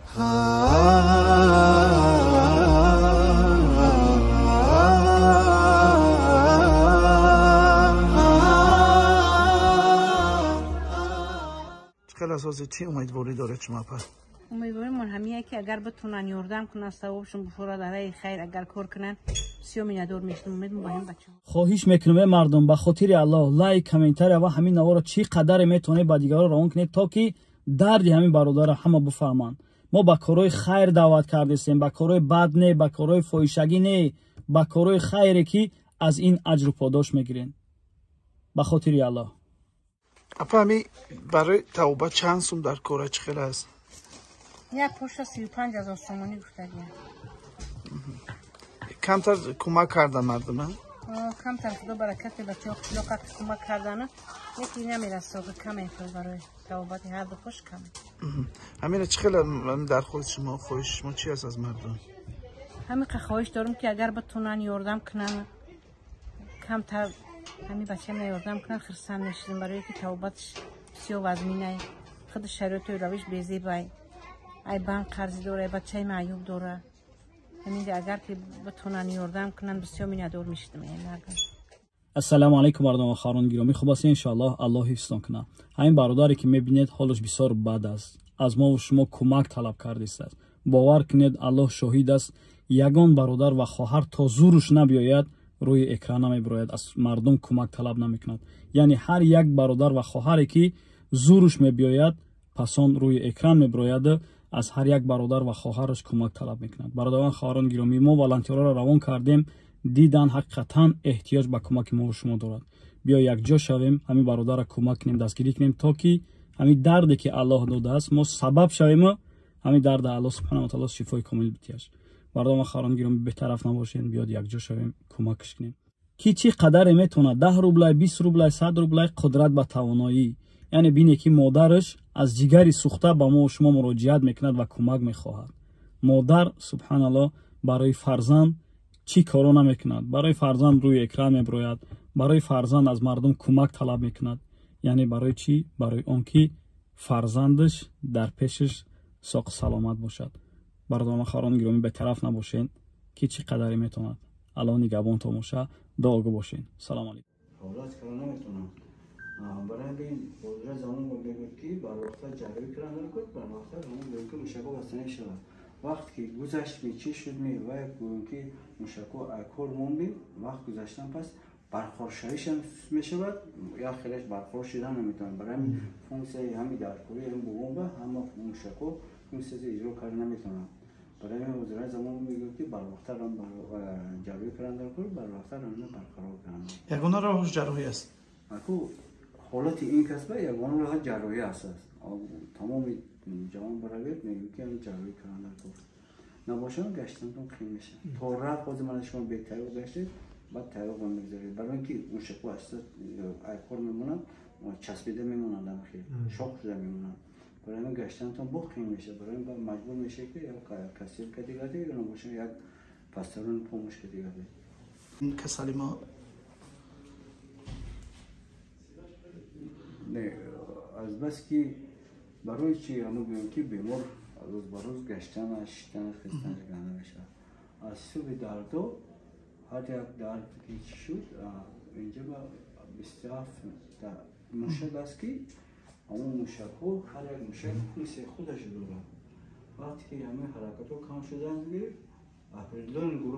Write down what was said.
Чӣ асоси чӣ умедворӣ доред шумо, апа? Умедворимон ҳамие ки агар битонанд ёрдам кунанд, савобшон бифорад, араи хайр агар кор кунанд, бисёр миннатдор мешудем. Умедмон ба ҳам бачаҳо. Хоҳиш мекунем, мардум, ба хотири Аллоҳ лайк, комментария ва ҳамин наворо чӣ қадаре метавонед ба дигарон равон кунед, то ки дарди ҳамин бародарро ҳама бифаҳманд. Мо ба корҳои хайр даъват кардестем, ба корҳои бад не, ба корҳои фоҳишагӣ не, ба корҳои хайре ки аз ин аҷру подош мегирем. Ба хотири Аллоҳ. Апа, ҳами барои тавба чанд сум дар кора, чӣ хел аст? Як поша 35 000 сомонӣ гуфтагия. Камтар кӯмак кардан мардума? Камтар, худо баракати бачаҳо қишлоқа кӯмак кардана, яки намерасода, каме барои тавобати ҳар ду пош каме. Ҳамина чӣ хел дархости шумо, хоҳиши шумо чи аст аз мардум? Ҳамиқа хоҳиш дорам ки агар битонанд ёрдам кунанд, камтар ҳамин бачаам ёрдам кунанд, хурсанд мешудем, барое ки тавобаташ бисёр вазминай, худи шароиту равиш безебай, ай банк қарзи дора, ай бачаи маъюб дора. Ҳамин агар ки битонанд ёрдам кунанд, бисёр миннатдор мешудем. Ассалому алайкум, мардум ва хоҳарон гиромӣ, хуб ҳастед? Иншоаллоҳ, Аллоҳ ҳифзтон кунад. Ҳамин бародаре ки мебинед, ҳолаш бисёр бад аст, аз мову шумо кӯмак талаб кардистааст. Бовар кунед, Аллоҳ шоҳид аст, ягон бародар ва хоҳар то зуруш набиёяд, рӯи экран намебирояд, аз мардум кӯмак талаб намекунад. Яъне ҳар як бародар ва хоҳаре ки зуруш мебиёяд, пас он рӯи экран мебирояд, аз ҳар як бародар ва хоҳараш кӯмак талаб мекунад. Бародарон, хоҳарон гиромӣ, мо волонтёрҳоро равон кардем, дидан, ҳақиқатан эҳтиёҷ ба кӯмаки мову шумо дорад. Биё якҷо шавем, ҳамин бародарро кӯмак кунем, дастгирӣ кунем, то ки ҳамин дарде ки Аллоҳ додааст, мо сабаб шавему ҳамин дарда Аллоҳ субҳанаҳу ва таоло шифои комил битияш. Бародарон ва хоҳарон гиромӣ, бетараф набошем, биёд якҷо шавем, кӯмакш кунем. Ки чӣ қадаре метавонад, 10 рублай, 20 рублай, 100 рублай, қудрат ба тавоноӣ. Яъне бине ки модараш аз ҷигари сӯхта ба мо шумо муроҷиат мекунад ва кӯмак мехоҳад. Модар, субҳаналлоҳ, барои фарзанд чӣ коро намекунад? Барои фарзанд рӯи экран мебирояд, барои фарзанд аз мардум кӯмак талаб мекунад. Яъне барои чӣ? Барои он ки фарзандаш дар пешаш соқу саломат бошад. Бародарон, хоҳарон гиромӣ, бетараф набошед. Ки чӣ қадаре метавонад, Аллоҳ нигаҳбонтон боша, дуогӯ бошед. Салому алейкум. Ҳолат кара наметавонам. Барои ҳамин ҳозира замон мегӯяд ки барвақта ҷарроҳӣ кардан кун, барвақта гӯем ки мушакҳо баста мешавад. Вақте ки гузашт, ми чӣ шуд, ми вай гӯем ки мушакҳо кор монди, вақт гузаштан пас барқароршавишам мешавад, як хелаш барқарор шудан наметавонад. Барои ҳамин функсияи ҳами даркории ҳам бугонба ҳама мушакҳо функсияи иҷро карда наметавонанд. Барои ҳамин ҳозира замон мегӯяд ки барвақта ҷарроҳӣ кардан дар кор, барвақта барқарор кардан. Ягона роҳаш ҷарроҳӣ аст? Аку ҳолати ин касба ягона роҳ ҷарроҳӣ аст. Тамоми ҷавон баравед, мегӯяд ки ҳамин ҷарроҳӣ кардан дар кор набошад, гаштантон қиин мешавад. То рафт ҳозир мана шумо бетайёқ гаштед, баъд тайёқро мегузаред, барои ин ки мушакҳо аста айкор мемонанд, часпида мемонанд, хел шох шуда мемонанд. Барои ҳамин гаштантон боз қиин мешавад. Барои ин маҷбур мешавед ки як косилка дигаде ё набошад, як посторонний помощь дигаде. Касали мо Не, азбаски барои чи ҳамн гӯем ки бемор рӯз ба рӯз гаштанаш, шиштанаш, хистанаш ганда мешавад аз ҳисоби дардо. Ҳар як дард ки чӣ шуд, инҷа ба 27 мушак аст ки ҳамон мушакҳо, ҳар як мушак функсияи худашо дорад. Вақте ки ҳамин ҳаракатҳо кам шудан гирифт, определённый гурӯҳ